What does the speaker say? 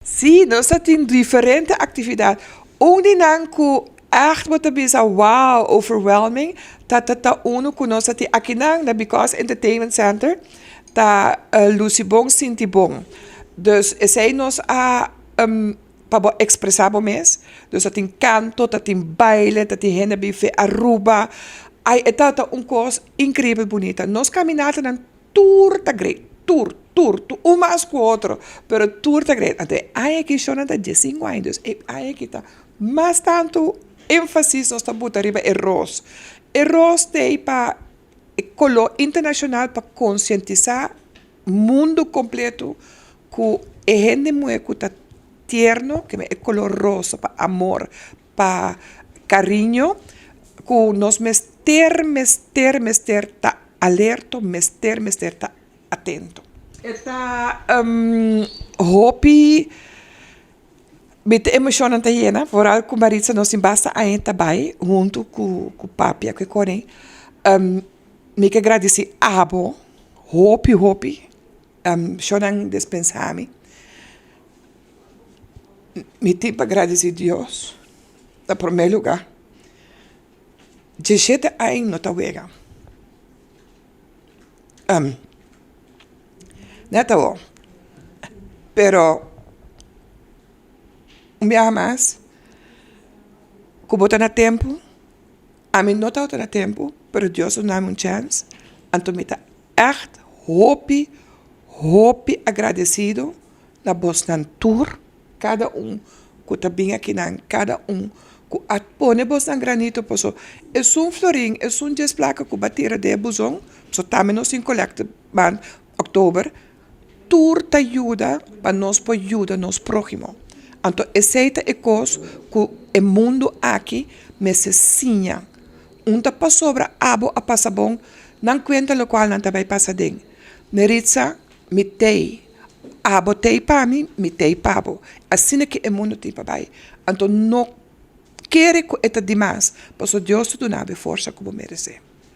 Sí, nos ta tin diferente actividad. Un di nan cu echt bo ta bisa wow, overwhelming, ta ta ta uno cu nos ta tin akinan na Because Entertainment Center, ta Luci Bon Sinti Bon. Dus esey nos a pa bo expresa bo mes. Dus ta tin canto, ta tin baile, ta tin hende bin fe Aruba. Ay, e ta ta un cos increibel bunita. Nos caminatanan Tur ta great, tur, tur, tur, un mas ku otro, pero tur ta great. Anto e aña aki shownan ta diesinku aña, dus e aña aki ta mas tantu énfasis nos ta buta riba e ros. E ros t'ei pa e koló internashonal pa konsientisá mundu kompletu ku e hende muhé ku ta tierno, ke e koló rosa pa amor, pa kariño, ku nos mester, mester, mester ta alerto, mester, mester ta atento. E ta hopi mi ta emoshonnan ta yena, foral ku Maritza nos tin basta aña ta bai huntu ku papia ku e kore. Mi ke gradisí abo hopi hopi shownan despensa mi. Mi tin pa gradisí Dios na promé lugá. Dieshete aña no ta wega. Nèt awor. Pero un biaha mas ku bo ta na tempu, ami no tabata na tempu, pero Dios a duna mi un chèns, anto mi ta ègt hopi, hopi agradesido na bosnan tur. Kada un ku ta bin akinan, kada un ku a pone bosnan granito paso esun florin, esun dies plaka ku bo a tira den e buzon, paso tambe nos tin kolekta maand oktober, tur ta yuda pa nos por yuda nos próhimo. Anto esei ta e kos ku e mundu aki mester siña. Un ta pasobra abo a pasa bon, nan kuenta lokual nan ta bai pasa den. Neritza. Mi t'ei. Abo t'ei pa mi, mi t'ei pa bo. Asina ki e mundu tin pa bai. Anto no kere ku e ta dimas, pasobra Dios ta duna bo e forsa ku bo meresé.